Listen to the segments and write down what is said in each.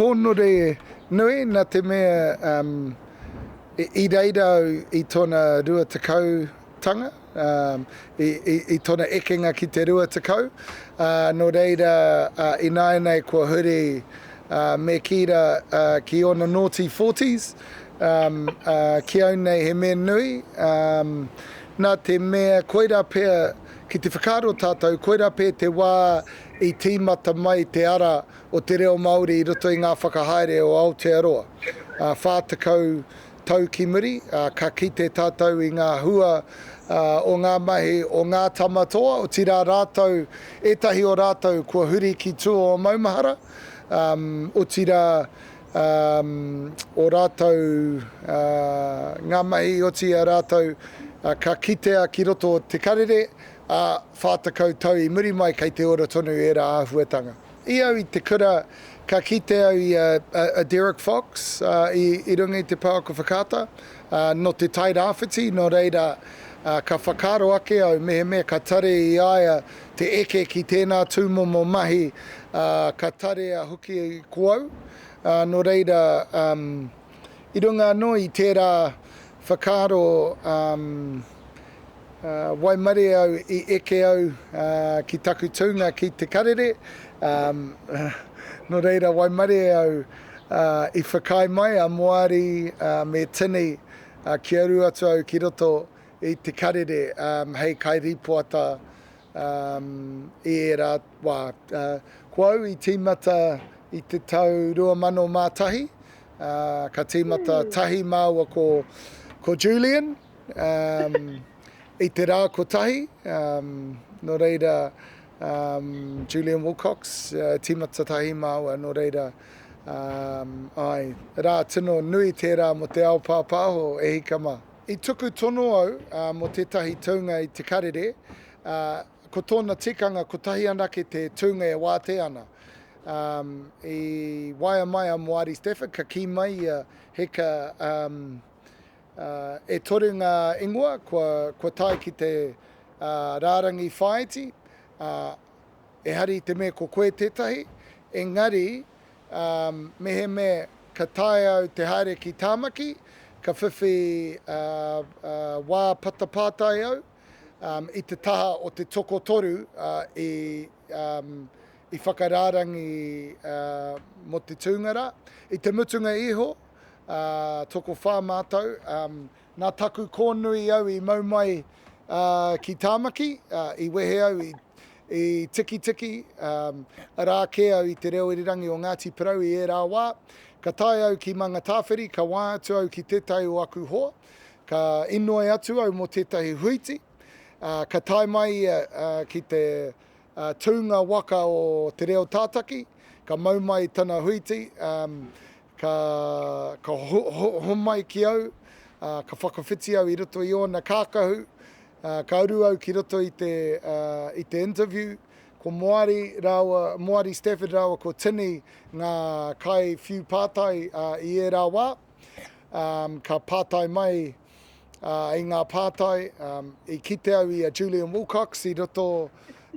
hōnore nui nā te mea um, i reira au i tōna 20 tanga, um, i, i, i tōna ekenga ki te 20, uh, nō reira uh, ināianei kua huri uh, me kī rā uh, ki ōna naughty forties, um, uh, ki au nei he mea nui, um, nā te mea koirā pea ki te whakaaro tātou, koirā pea te wā i tīmata mai te ara o te reo Māori i roto i ngā whakahaere o Aotearoa. 40 tau ki muri, ka kite tātou i ngā hua o ngā mahi o ngā tama toa, otirā rātou, ētahi o rātou kua huri ki tua o maumahara, otirā o rātou, ngā mahi i oti i a rātou, ka kitea ki roto o Te Karere, ā, 40 tau i muri mai kei te ora tonu ērā āhuatanga. I au i te kura, ka kite au i a, a Derek Fox i, i runga i te pouaka whakaata, nō Te Tai Rāwhiti, nō reira, ka whakaaro ake au mehemea ka tare i a ia te eke ki tēnā tūmomo mahi, ka tarea hoki ko au. Nō reira, i runga anō i tērā whakaaro, Waimarie au i eke au ki taku tūnga ki Te Karere, nō reira waimarie au i whakaae mai a Moari me Tini kia uru atu au ki roto i Te Karere hei kairīpoata i ērā wā. Ko au i tīmata i te tau 2001, ka tīmata tahi māua ko Julian, Um, i te rā kotahi, um, nō reira, um, Julian Wilcox, uh, tīmata tahi māua, nō reira, um, ai, rā tino nui tērā mō te ao pāpāho e hika mā. I tuku tono au uh, mō tētahi tūnga i Te Karere, uh, ko tōna tikanga kotahi anake te tūnga e wātea ana. Um, I waea mai a Moari Stafford, ka kī mai ia, heka, um, E toru ngā ingoa kua tae ki te rārangi whāiti, ehara i te mea ko koe tētahi, engari mehemea ka taea au te haere ki Tāmaki, ka whiwhi wā patapātai au i te taha o te tokotoru i whakarārangi mō te tūnga rā. I te mutunga iho, Ā, tokowhā mātou, ā, nā taku kōnui au i mau mai, ā, ki Tāmaki, ā, i wehe au i, i Tikitiki, ā, arā kē au i te reo irirangi o Ngāti Porou i ērā wā. Ka tae au ki Mangatāwhiri, ka waea atu au ki tētahi o aku hoa, ka inoi atu au mō tētahi huiti, ā, ka tae mai ia, ā, ki te, ā, tūnga waka o Te Reo Tātaki, ka mau mai tana huiti, ā, Ka, ka ho, ho, homai ki au, ā, ka whakawhiti au i roto i ōna kākahu, ā, ka uru au ki roto i te, ā, i te interview, ko Moari rāua, Moari Stafford rāua ko Tini ngā kai whiu pātai, ā, i ērā wā. Ā, ka pātai mai, ā, i ngā pātai, ā, i kite au i a Julian Wilcox i roto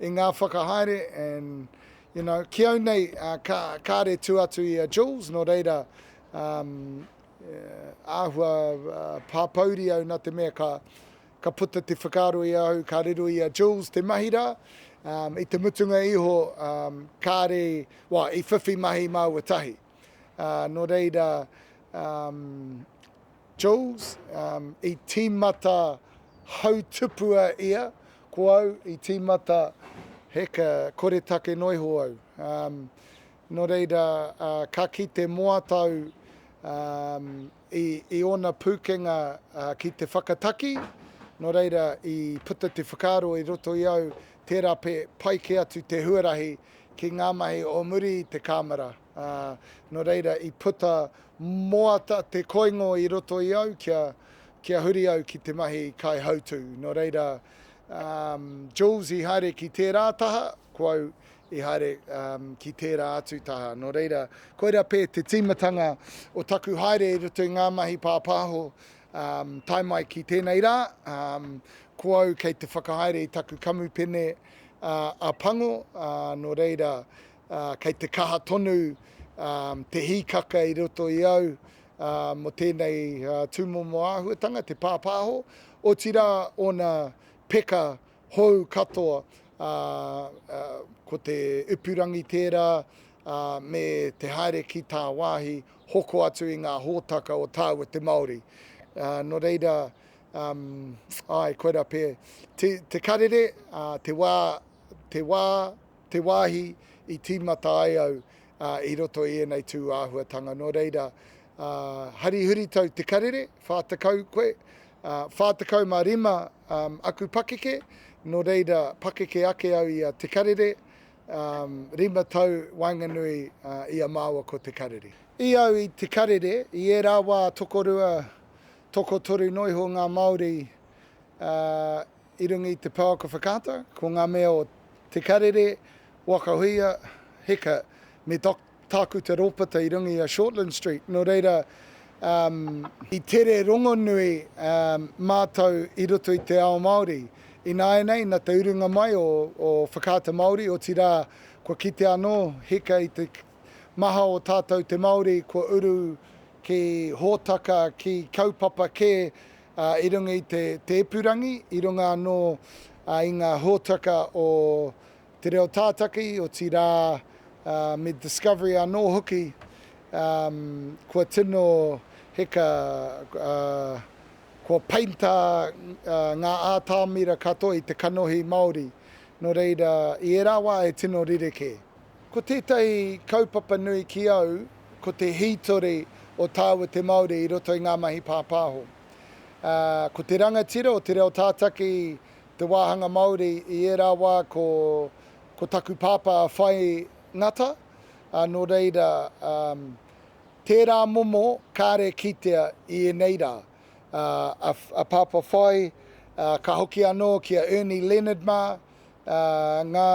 i ngā whakahaere and, You know, ki au nei, ka, kāre tū atu i a Jules, nō reira, um, āhua pāpouri au nā te mea ka, ka puta te whakaaro i ahau, ka riro i a Jules te mahi rā. Um, i te mutunga iho, um, kāre, well, i whiwhi mahi māua tahi. Uh, nō reira, um, Jules, um, i tīmata hautupua ia, ko au i tīmata heka koretake noa iho au. Um, nō reira, uh, ka kite moata au um, i, i ōna pūkenga uh, ki te whakataki, nō reira i puta te whakaaro i roto i au, tērā pe pai kē atu te huarahi ki ngā mahi o muri i te kāmera. Ā, nō reira i puta moata te koingo i roto i au kia, kia huri au ki te mahi kaihautū. Nō reira, ā, Jules i haere ki tērā taha, ko au i haere, ā, ki tērā atu taha. Nō reira, koirā pē te tīmatanga o taku haere i roto i ngā mahi pāpāho, ā, tae mai ki tēnei rā, ā, ko au kei te whakahaere i taku kamupene, ā, a Pango, ā, nō reira, ā, kei te kaha tonu Te hīkaka i roto i au mō tēnei tūmomo āhuatanga, te pāpāho, otirā ōna peka hou katoa, ko te ipurangi tērā, me te haere ki tāwāhi, hoko atu i ngā hōtaka o tāua te Māori. Nō reira, āe, koirā pea. Te, te karere, te wā, te wā, te wāhi i tīmata ai au i roto i ēnei tū āhuatanga. Nō reira, hari huritau te karere, 40 koe, 45 aku pakeke, nō reira, pakeke ake au i a Te Karere, rima tau waenganui i a māua ko Te Karere. I au i Te Karere, i ērā wā tokorua, tokotoru noa iho ngā Māori i runga i te pouaka whakaata, ko ngā mea o Te Karere, Waka Huia, Heka, me Doc Tākuta Rōpata i runga i a Shortland Street. Nō reira, um, i tere rongonui um, mātou i roto i te ao Māori. Ināianei, nā te urunga mai o, o Whakaata Māori, otirā, kua kite anō, heka i te maha o tātou te Māori kua uru ki hōtaka, ki kaupapa kē i runga i te, te ipurangi, i runga anō i ngā hōtaka o Te Reo Tātaki, otirā, me Discovery anō hoki, kua tino heka, kua peinta ngā ātamira katoa i te kanohi Māori. Nō reira, i ērā wā he tino rerekē. Ko tētahi kaupapa nui ki au, ko te hītori o tāua te Māori i roto i ngā mahi pāpāho. Ko te rangatira o Te Reo Tātaki Te wāhanga Māori i ērā wā ko, ko taku pāpā a Whai Ngata, ā, nō reira, um, tērā momo kāre kitea i ēnei rā. Ā, a, a Pāpā Whai, ā, ka hoki anō ki a Ernie Leonard mā, ā, ngā,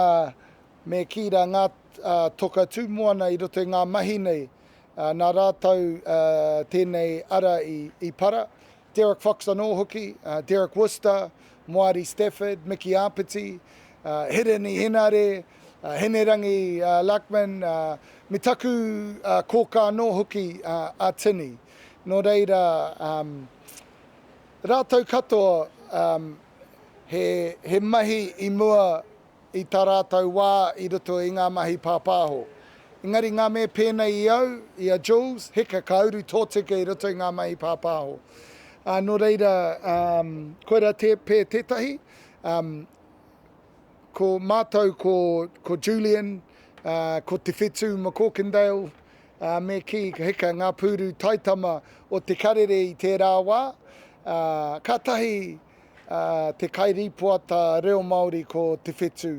me kī rā, ngā, ā, toka tū moana i roto i ngā mahi nei, ā, nā rātou, ā, tēnei ara i, i para. Derek Fox anō hoki, Derek Worcester, Moari Stafford, Mickey Āpiti, Hirini Henare, Hinerangi Luckman, me taku kōkā anō hoki a Tini. Nō reira, rātou katoa he mahi i mua i tā rātou wā i roto i ngā mahi pāpāho. Engari ngā mea pēnei i au, i a Jules, heka, ka uru tōtika i roto i ngā mahi pāpāho. Ā, nō reira, koirā te, pē tētahi, ko mātou ko, ko Julian, ā, ko Te Whetū McCorkindale, ā, me kī, heka, ngā pūru taitama o Te Karere i tērā wā, ā, kātahi, te kairīpoata reo Māori ko Te Whetū.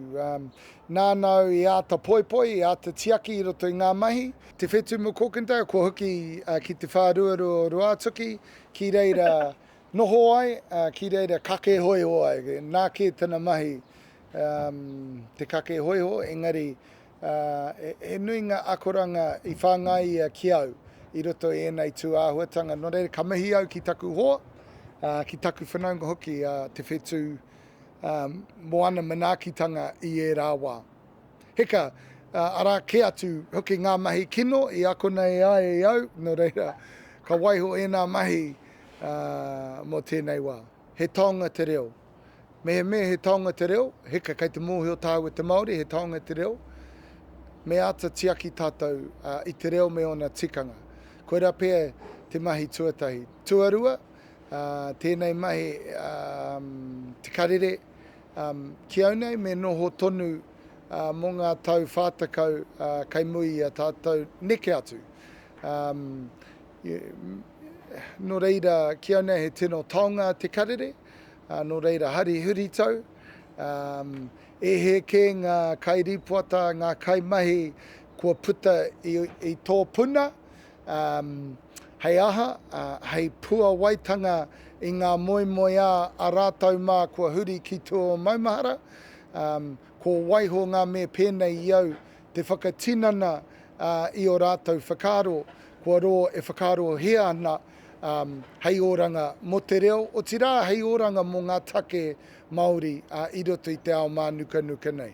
Nāna au i āta poipoi, i āta tiaki i roto i ngā mahi. Te Whetū McCorkindale, kua hoki ki te whāruarua o Ruātuki, ki reira noho ai, ki reira kake hōiho ai. Nā kē tana mahi te kake hōiho, engari Ā, he nui ngā akoranga i whāngai ia ki au i roto i ēnei tū āhuatanga. Nō reira, ka mihi au ki taku hoa, ā, ki taku whanaunga hoki, a Te Whetū, ā, mō ana manaakitanga i ērā wā. Heka, ā, arā kē atu hoki ngā mahi kino i akona e ai e au, nō reira, ka waiho ēnā mahi, ā, mō tēnei wā. He taonga te reo. Mehemea he taonga te reo, heka kei te mōhio tāua te Māori he taonga te reo, me āta tiaki tātou i te reo me ōna tikanga. Koirā pea te mahi tuatahi. Tuarua, tēnei mahi te karere, ki au nei me noho tonu mō ngā tau 40 kei muri i a tātou neke atu. Nō reira, ki au nei he tino taonga te karere, Ā, nō reira, hari huritau, ā, e hē kē ngā kairīpoata, ngā kaimahi kua puta i, i tō puna, ā, hei aha, ā, hei puawaitanga i ngā moemoeā a rātou mā kua huri ki tua o maumahara, ā, kua waiho ngā me pēnei i au te whakatinana, ā, i ō rātou whakaaro, kua roa e whakaarohia ana, hei oranga mō te reo, otirā hei oranga mō ngā take Māori i roto i te ao mānukanuka nei.